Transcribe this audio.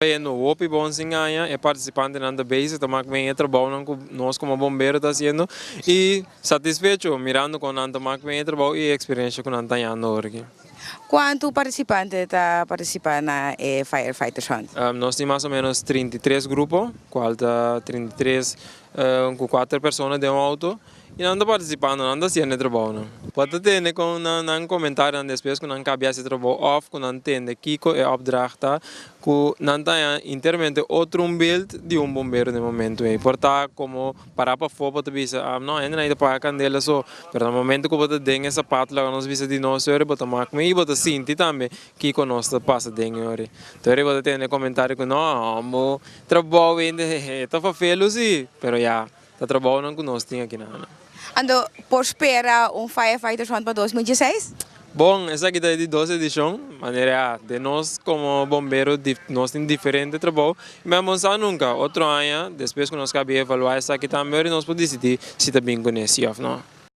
Bayendo hopi bon sin aña, e participantenan ta bezig ta mak ben e trabounan cu nos como bombero ta haciendo y satisfecho mirando con nan ta mak ben e trabou y e experiencia cu nan ta hañando awor aki. Cuanto participante ta participa na e Firefighters Hunt? Nos tin mas o menos 33 grupo, cual ta 33 cu cuater persona den un auto. Y nan ta participando, nan ta haciendo e trabounan. Bo ta tende con nan comentarionan despues cu nan cabia haci e trabou of cu nan tende kico e opdracht ta, cu nan ta haña enteramente otro un beeld di un bombero den e momento ey. Por ta como para pafó bo ta bisa, ah no, hende nan ta paga candela so, pero na momento cu bo ta den e zapato laga nos bisa di nos ora bo ta mak mee y bo ta sinti tambe kico nos ta pasa den e ora. Entonces bo ta tende comentario cu no, bo trabou hende ta fafelu si, pero ya. Ta trabounan ku nos tin aki na Ana. Anto por spera un Firefighters Hunt pa 2016? Bon, esaki ta e di dos edishon. Manera den nos komo bombero nos tin diferente trabou i mi a bon sa nunka otro aña despues ku nos kabi evaluá esaki tambe ora nos por disidí si ta bin kuné si òf no.